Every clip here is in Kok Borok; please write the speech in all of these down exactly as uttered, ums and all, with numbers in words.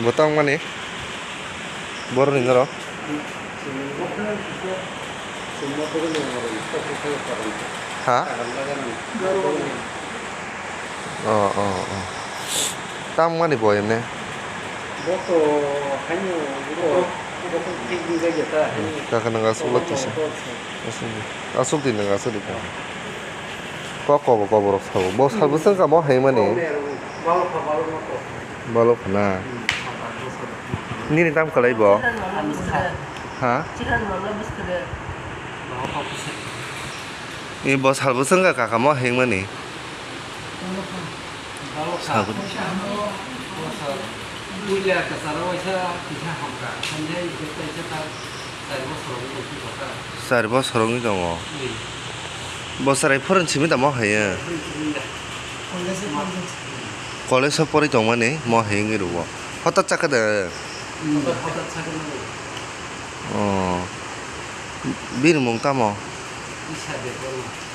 Bo tong mani? Borok ni norok? Ha? Oh, oh, oh. Tang mani bo emne? Bo to haino bo, bo to thik ni jagya ta, haino. Kaka nang aswk la kisa. Aswk di. Aswk di nang aswk di. Kok kobo kobo rok sabo. Bo sabo sengka mo hai mani. Balo kha, balo no to. Balo khna. Nini tam kalai bo? Ha? Ni bo salbo sengka kaka mo hengmani. Salbo. Char bosor wngwi tongo. Bo chwrai phorong simi tamo hai. College o porwi tongmani mo hai wngwi rwo. Hotat chakhe de. Oh. Bini mung tamo?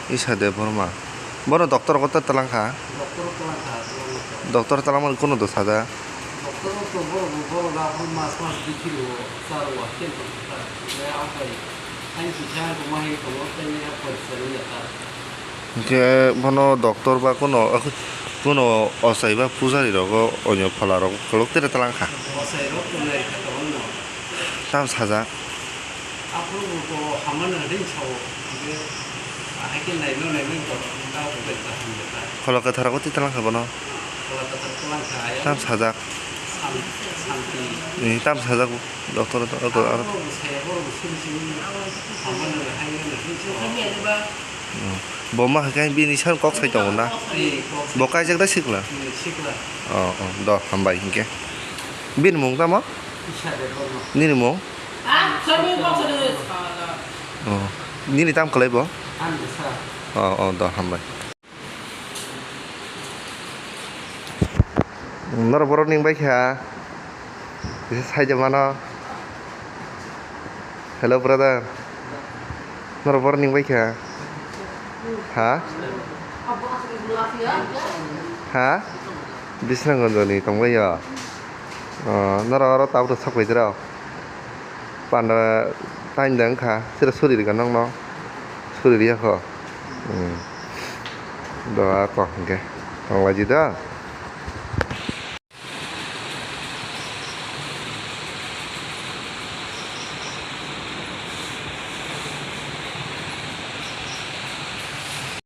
Isha Debbarma. Bono doctor o koto twlang kha? Doctor twlang kha, twlang kha. Doctor twlangmani kuno do saja? Doctor to borok, borok da mas mas bikiro charo wa ken to kha. Omo hai ani kisa ko ma hai ko mo tai ya por sari ya ta. Hingke bono doctor ba kuno, kuno ochai ba pujari rogo onyo phola rok kolok tere twlang kha. Ochai rok to nai kha to no. Tam sajak. Aphuru bo to hamano ring sao. Hingke ahai ke naino naino to ta ko ta hamya ta. Kholo kwthar ko ti twlang kha bono. Kholo kwthar twlang kha ayang. Tam sajak. Sam-, santi. Ni tam sajak doctor to aro. Aphuru bo saya borok bo sini sini hamano hai no ring sao. Bo ma hai khe bini sal kok sai tongo na? Bo kaijak da sikla? Oh, oh, do, hambai hinkhe. Bini mung tamo? Nini mung? Oh, nini tam kwlai bo? Oh, oh, do, hambai. Norok borok ning bai kha. Kisa sai de mano. Hello, brother. Norok borok ning bai kha. Ha? Ha? Bisna Gonjoni tong bai yo. Oh, norok oro tabuk sok bai de rok. Panda time da wngkha, sero suri rikha nokno, suri riyakho. Hmm. Do ako hingke tonglaiji da.